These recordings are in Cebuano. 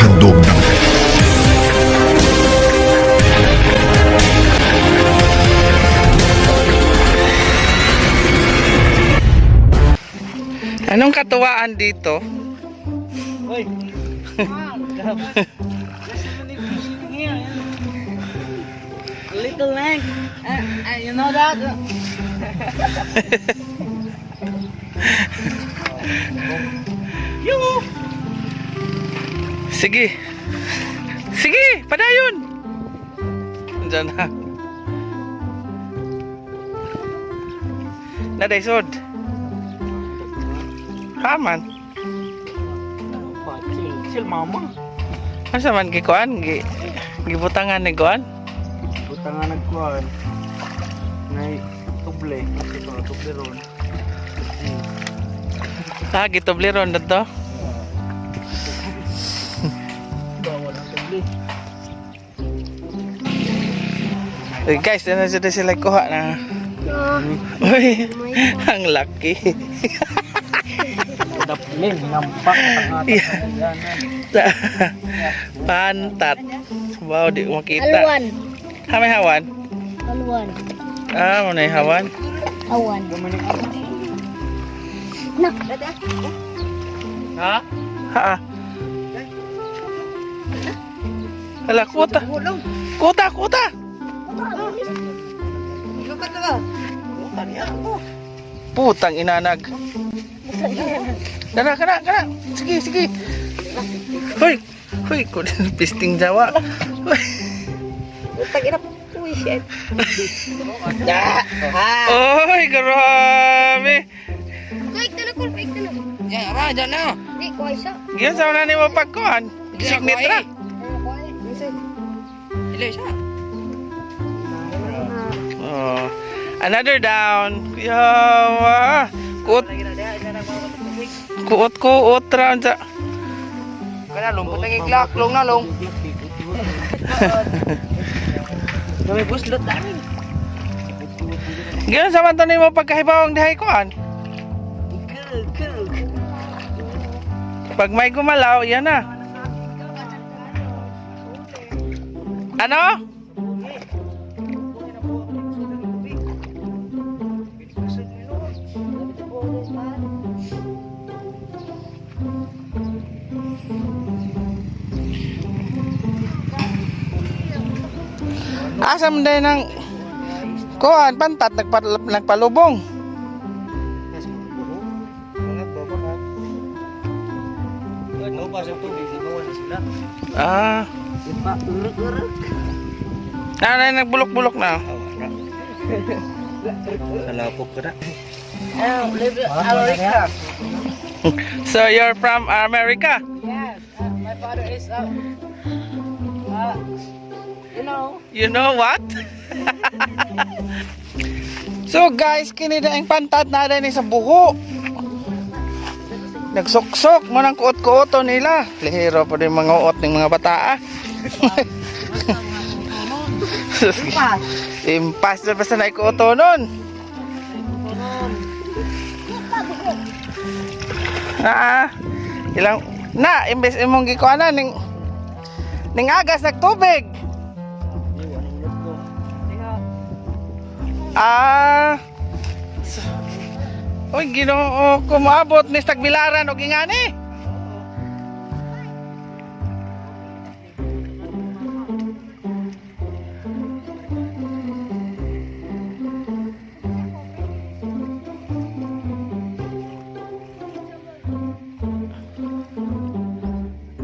Handog ng Anong katuwaan dito? Hoy. Little leg. You know that? Sige. Sige, padayon. Andiyan na. Naday sod. Haman. Chill, chill mama. Asa man gikuan gi gibutangan ni kuan? Butangan nagkuhan. Nay tuble, kasi to tuble ron. Ah, gitubleron na to. Bawal ang tuble. Eh, guys, na sila sila kuha na. Uy, ang laki. Daplin, nampak Yeah. Pantat. Wow, di ko makita. Alwan. Ha, may hawan? Alwan. Ah, mo na yung hawan. Awan. Nak. Ha? Ha. Hala, kuta. Kuta, kuta. Putang inanag. Dara, kana, kana. Sige, sige. Hoy, hoy, kudin pisting jawa. Hoy. Putang ina. Uy, shit. Oy, grabe. Kuik na ko, kuik na. Ya, ra dyan na. Di ko isa. Giyon sa una nimo pagkuhan. Signitra. Ile siya. Oh. Another down. Yawa. Kuot kuot kuot ra unsa. Kana long putang iklak, long na long. Kami buslot dami. Giyon sa man to nimo pagkahibawong dihay kuan. Pag may gumalaw, yan na. Ano? Asa man day ng kuan pantat nagpalubong. Ah. Ah, na nagbulok-bulok na. Kalapok ka na. America. So you're from America? Yes, my father is you know. You know what? So guys, kini na ang pantat na ni sa buho. Nagsuksok mo ng kuot-kuoto nila. Lihiro pa din mga uot ng mga bata ah. Impas na basta na ikuoto nun. Ah, ilang na imbes imong gikuanan ning ning agas nagtubig. Ah. Uy, Ginoo, kumaabot ni Tagbilaran og ingani.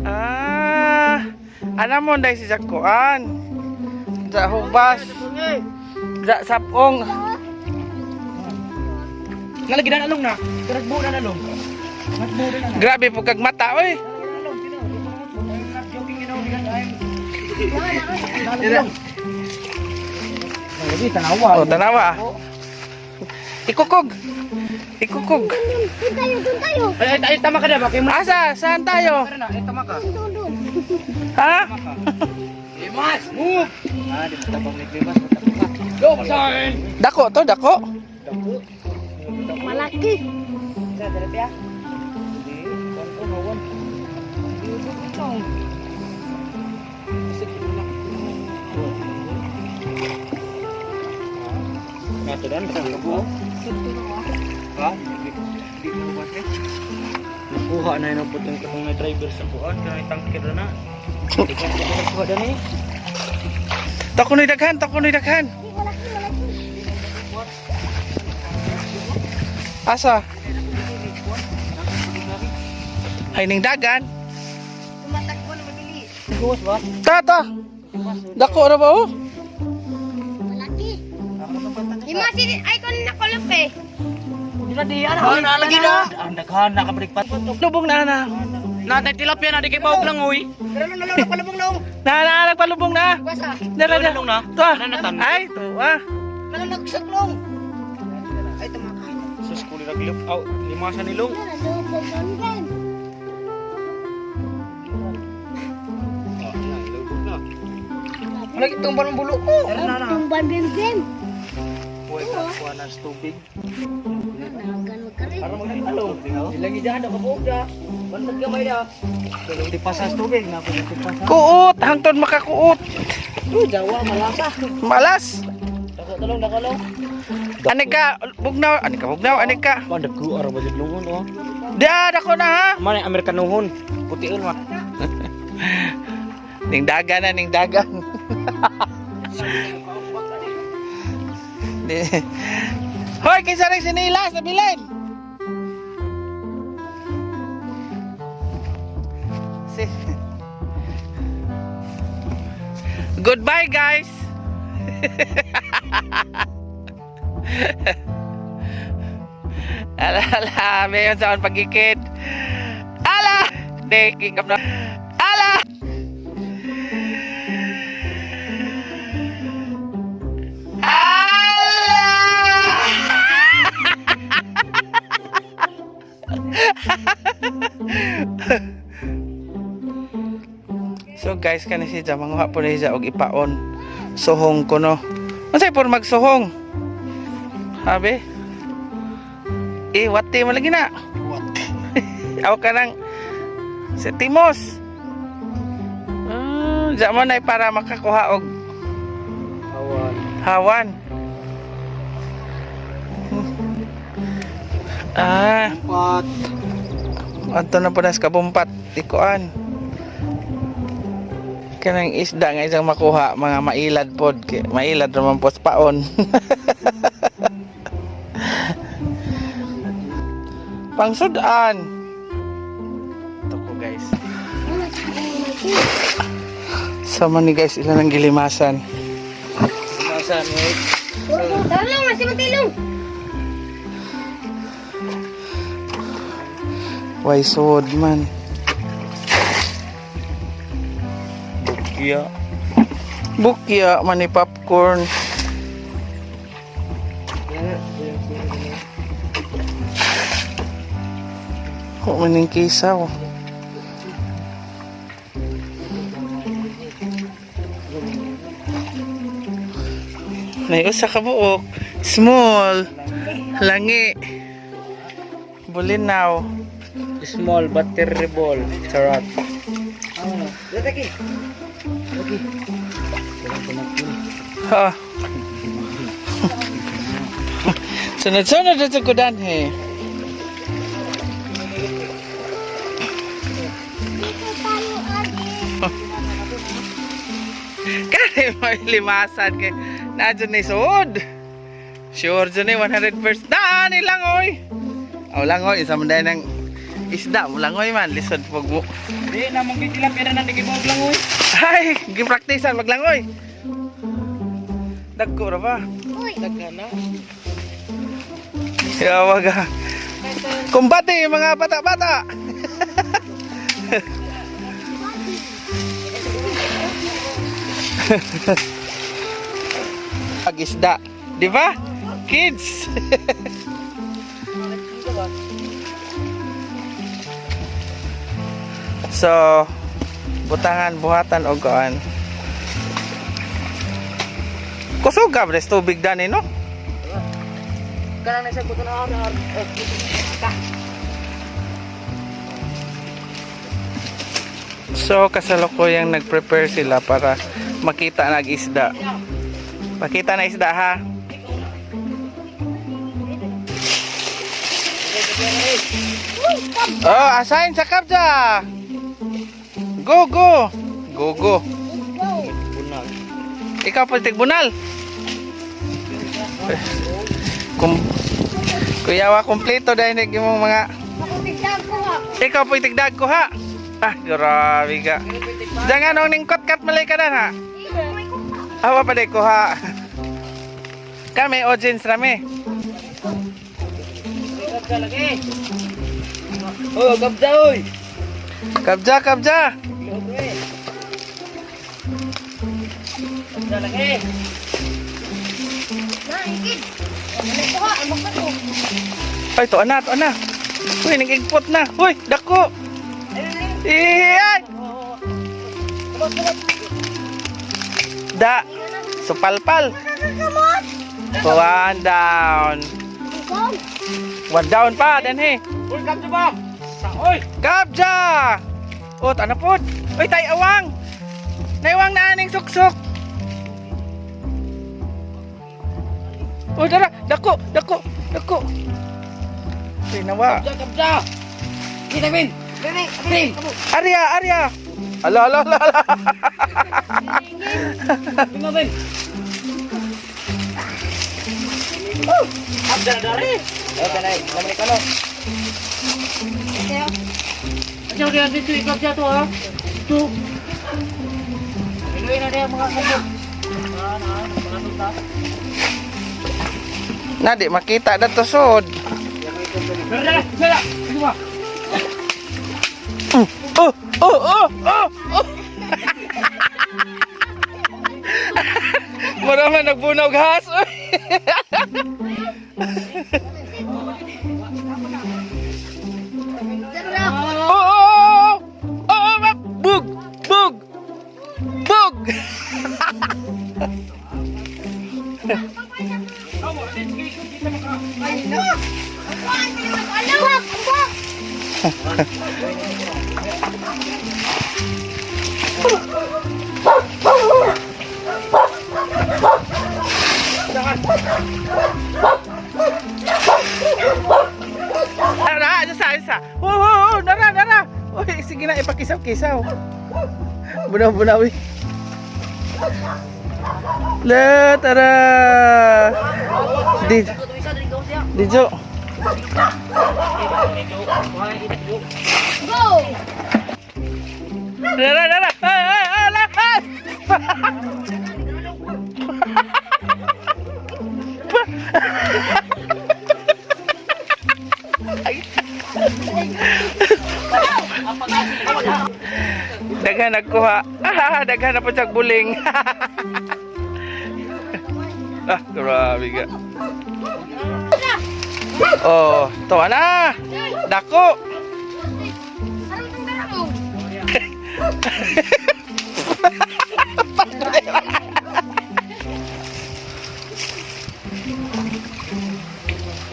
Ah, alam mo dahil si Jacoan. Sa hubas. Sa sapong. Nalagi na along na. Nagbuo na along. Nagbuo na along. Grabe po kag mata, oy. Joking, you know, because I'm Lagi tanawa. Oh, tanawa. Ikukog. Ikukog. Doon tayo, doon tayo. Ay, ay, ay, tama ka na ba? Kay mo. Asa? Saan tayo? Na, ay, tama ka. Doon, doon. Ha? Limas, move. Ah, di ba tapang limas, tapang ka. Go, basahin. Dako to, dako. Dako. Malaki. Sa dalabi ah. Hindi, kon ko hawan. Natural, sa buo. Ha? Nakuha na yun ang putong katong na driver sa buwan. Kaya tangkir na. Hindi ka na nakuha na eh. Takunoy daghan, takunoy daghan. Malaki, malaki. Asa? Ay ning dagan. Tumatakbo na mabilis. Gawas ba? Tata. Dako ra ba oh? Malaki. Lima si ay kon na kulop eh. Ah, nalagi na. Ang daghan na kabaligpat. Lubong na na. Natay tilapia na di kay bawog lang oy. Na na nagpalubong na. Basa. Dara na. Nalulong na? To. Nanatan. Ay, to ah. Nalalagsak long. Ay tumakain. Sus kuli raglop. Aw, lima sa nilong. Malaki tumban ng bulo ko. Tumban bim bim. Buhay ka kuha ng tubig. Naganog ka rin. Para magdalo. Lagi dyan ako buog da. Bantag gamay da. Di pasas tubig na ako di pasas. Kuot, hangtod makakuot. Oh, jawa malasa. Malas. Dako talong dako long. Ani ka bugnaw, ani ka bugnaw, ani ka. Pandagu ara ba jud lungon oh. Dia dako na ha. Mana Amerikanuhon. Putiun ma. Ning dagan na, ning dagan. Di. Hoy, kinsa rin sinilas na bilin? Si. Goodbye, guys. Ala, ala, mayon sa akong pagikit. Ala! Di, kingkap na. Ala! So guys, kani siya manguha po ni siya og ipaon. Suhong ko no. Unsay por magsuhong? Abi? Eh, wati mo lagi na. Wati. Aw ka nang sa timos. Ah, diya mo na para makakuha og Awan. hawan. Ah, Pat. ato na po nas kabumpat ikuan. Kanang isda nga isang makuha mga mailad pod kay mailad raman po sa paon. Pangsudan. Ito ko guys. Sama ni guys ilan ang gilimasan. Masa ni. Talong, masih matilong. Why suod man. Bukya. Bukya man ni popcorn. Ko man ning kisaw. May usa ka buok. Small. Langi. Bulinaw. Small but terrible. Charot. Ha. Sunod-sunod na sa kudan he. Dito tayo, Ate. Kaya may limasan kay na dyan ni suod. Sure dyan ni 100%. Na ni langoy. Aw langoy isa man dahil ng isda mo langoy man lisod pag mo. Di na mong gitilapia na di kay bawog lang oy. Ay, gipraktisan maglangoy. Dagko ra ba? Uy, Daghan na. Yawa ka. Kumbate mga bata-bata. Pag-isda, di ba? Kids. So, butangan buhatan og kuan. Kusog ka res tubig dani no? Kanang nasa buto na na. So, kasalukuyang nag-prepare sila para makita na ang isda. Makita na isda ha. Oh, assign sa kabja. Go, go. Go, go. Go. Bunal. Ikaw po tigbunal. Kum Kuya wa kompleto dahil nag imong mga Ako tigdag ko ha. ikaw po tigdag ko ha. Ah, grabe ka. Diyan nga nung ningkot kat malay ka na ha. May kuha. Awa pa ko ha. Kami audience rami. Kabja lagi. Oh, kabja oy. Kabja, kabja. Kabja lagi. Na, ikid. May kuha. Ang magpato. Ay, to na, to na. Uy, nagigpot na. Uy, dako. Iyan. Da. Supalpal. Nakakamot. One down. Go. One down pa, danhi. Uy, kabja ba? Sa oy. Kabja! O, tana pod. Uy, tay awang. Naiwang na aning suksok. O, dara. Dako, dako, dako. Uy, nawa. Kabja, kabja. Kita bin. Bin, bin. Arya, Arya. Ala, ala, ala, ala. Bin, bin. Kabja na dari. Eh, kanay, lamay ka no. Ajaw dia dito, kabja to ha. Ito. Iluin na dia mga sabog. Na, di makita na to sod. Dara, dara. Ito ba? Oh, oh, oh, oh, oh. Mura man nagbunaw gas. Oh, oh, oh, oh, oh, bug, bug, bug. Ay, no. Ang kuha. Ang kuha. Nara, isa, isa. Oh, oh, oh, nara, nara. Uy, sige na, ipakisaw-kisaw. Bunaw-bunaw eh. La, tara. Di, Dijo. Go. Nara, nara. Ay, ay, ay, ala, ay. Daghan nagkuha. Ah, daghan na po siyang buling. Ah, grabe ka. Oh, to na. Dako. Parang itong dara mo.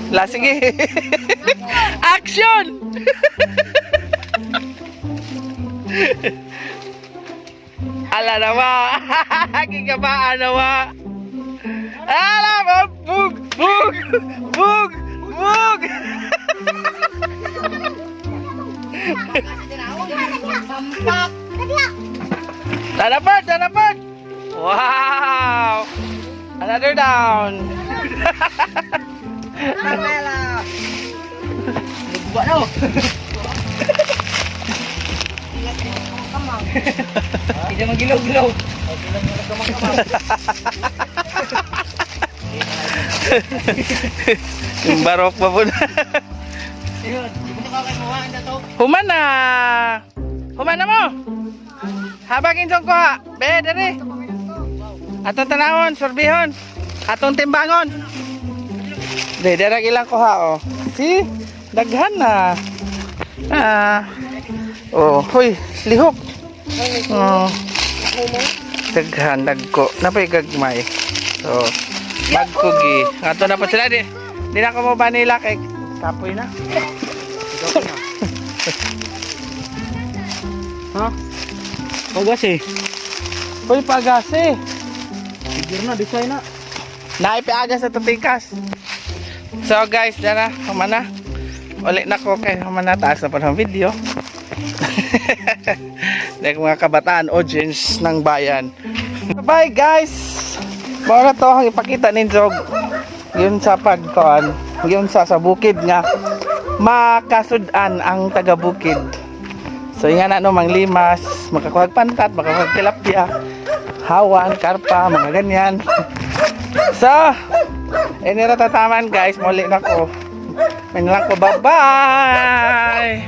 La, sige. Action! Ala na ba? Gigabaan na ba? Ala ba? Bug! Bug! Bug! Bug! Sampak. Nagla. Tanapad! Tanapad! Wow! Another down! Nagbuba na oh. Hindi magilaw-gilaw. Yung barok pa po na. Human na! Human na mo! Habang injong kuha! Be, dere! Atong tanawon, sorbihon! Atong timbangon! De, dere ilang kuha oh. See? Daghan na. Ah. Oh, huy, lihok. Oh. Daghan dagko. Napay gagmay. So, bagkugi. Ato na po sila di. Di na ko mo ba nila kay kapoy na. Ha? Pagasi. Uy, pagasi. Figure na, design na. Naipiagas sa tatikas. So guys, dara, humana. Ulit na ko kay humana, taas na pa ng video. Dahil mga kabataan, audience ng bayan. Bye guys! Mao na to ang ipakita ninyo yun sa pagkuan, yun sa bukid nga makasud-an ang taga bukid. So yan na no, manglimas, makakuhag pantat, makakuhag tilapia, hawan, karpa, mga ganyan. So, ini ra tataman guys, muli na ko. May lang ko, bye-bye!